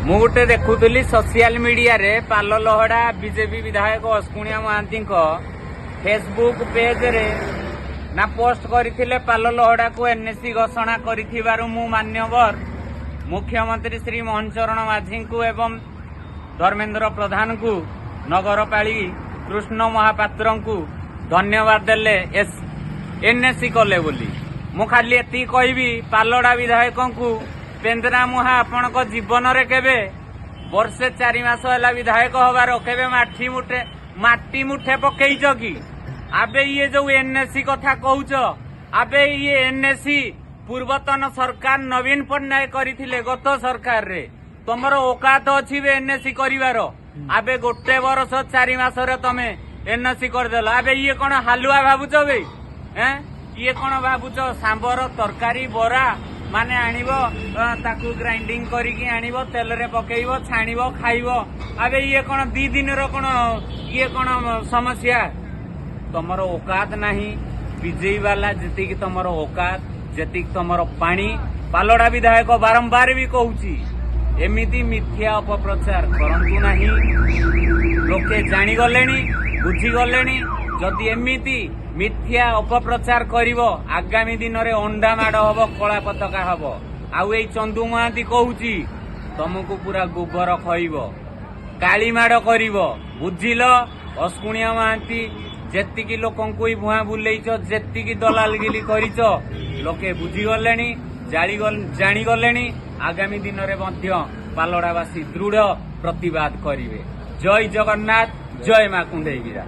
ମୁଁ ଗୋଟେ ଦେଖୁଥିଲି ସୋସିଆଲ ମିଡିଆରେ, ପାଲଲହଡା ବିଜେପି ବିଧାୟକ ଅସ୍କୁଣିଆ ମହାନ୍ତିଙ୍କ ଫେସବୁକ୍ ପେଜରେ ନା ପୋଷ୍ଟ କରିଥିଲେ, ପାଲଲହଡାକୁ ଏନ୍ଏସି ଘୋଷଣା କରିଥିବାରୁ ମୁଁ ମାନ୍ୟବର ମୁଖ୍ୟମନ୍ତ୍ରୀ ଶ୍ରୀ ମୋହନ ଚରଣ ମାଝୀଙ୍କୁ ଏବଂ ଧର୍ମେନ୍ଦ୍ର ପ୍ରଧାନଙ୍କୁ, ନଗରପାଳି କୃଷ୍ଣ ମହାପାତ୍ରଙ୍କୁ ଧନ୍ୟବାଦ ଦେଲେ ଏସ୍ ଏନ୍ଏସି କଲେ ବୋଲି। ମୁଁ ଖାଲି ଏତିକି କହିବି ପାଲଲହଡା ବିଧାୟକଙ୍କୁ, ପେନ୍ଦରା ମୁହାଁ, ଆପଣଙ୍କ ଜୀବନରେ କେବେ, ବର୍ଷେ 4 ମାସ ହେଲା ବିଧାୟକ ହବାର, କେବେ ମାଟି ମୁଠେ ପକେଇଛ କି? ଆବେ, ଇଏ ଯୋଉ ଏନ୍ଏସି କଥା କହୁଛ, ଆବେ ଇଏ ଏନ୍ଏସି ପୂର୍ବତନ ସରକାର ନବୀନ ପଟ୍ଟନାୟକ କରିଥିଲେ ଗତ ସରକାରରେ। ତମର ଓକାତ ଅଛି ବେ ଏନ୍ଏସି କରିବାର? ଆବେ, ଗୋଟେ ବର୍ଷ 4 ମାସରେ ତମେ ଏନ୍ଏସି କରିଦେଲ। ଆବେ, ଇଏ କଣ ହାଲୁଆ ଭାବୁଛ ବେ? ଏଁ, ଇଏ କଣ ଭାବୁଛ? ସାମ୍ବର, ତରକାରୀ, ବରା ମାନେ ଆଣିବ, ତାକୁ ଗ୍ରାଇଣ୍ଡିଙ୍ଗ କରିକି ଆଣିବ, ତେଲରେ ପକେଇବ, ଛାଣିବ, ଖାଇବ। ଆବେ, ଇଏ କଣ 2 ଦିନର କଣ ଇଏ କଣ ସମସ୍ୟା? ତମର ଓକାତ ନାହିଁ ବିଜେପି ବାଲା, ଯେତିକି ତମର ଓକାତ, ଯେତିକି ତମର ପାଣି। ପାଲଲହଡା ବିଧାୟକ ବାରମ୍ବାର ବି କହୁଛି, ଏମିତି ମିଥ୍ୟା ଅପପ୍ରଚାର କରନ୍ତୁ ନାହିଁ। ଲୋକେ ଜାଣିଗଲେଣି, ବୁଝିଗଲେଣି। ଯଦି ଏମିତି ମିଥ୍ୟା ଅପପ୍ରଚାର କରିବ, ଆଗାମୀ ଦିନରେ ଅଣ୍ଡା ମାଡ ହବ, କଳା ପତାକା ହବ। ଆଉ ଏଇ ଚନ୍ଦୁ ମହାନ୍ତି କହୁଛି, ତମକୁ ପୁରା ଗୋବର ଖଇବ, କାଳି ମାଡ କରିବ, ବୁଝିଲ? ଅସ୍କୁଣିଆ ମହାନ୍ତି, ଯେତିକି ଲୋକଙ୍କୁ ଏଇ ଭୁଆଁ ବୁଲେଇଛ, ଯେତିକି ଦଲାଲଗିରି କରିଛ, ଲୋକେ ବୁଝିଗଲେଣି, ଜାଣିଗଲେଣି। ଆଗାମୀ ଦିନରେ ମଧ୍ୟ ପାଲଲହଡାବାସୀ ଦୃଢ ପ୍ରତିବାଦ କରିବେ। ଜୟ ଜଗନ୍ନାଥ, ଜୟ ମା କୁଣ୍ଢେଇଗିରା।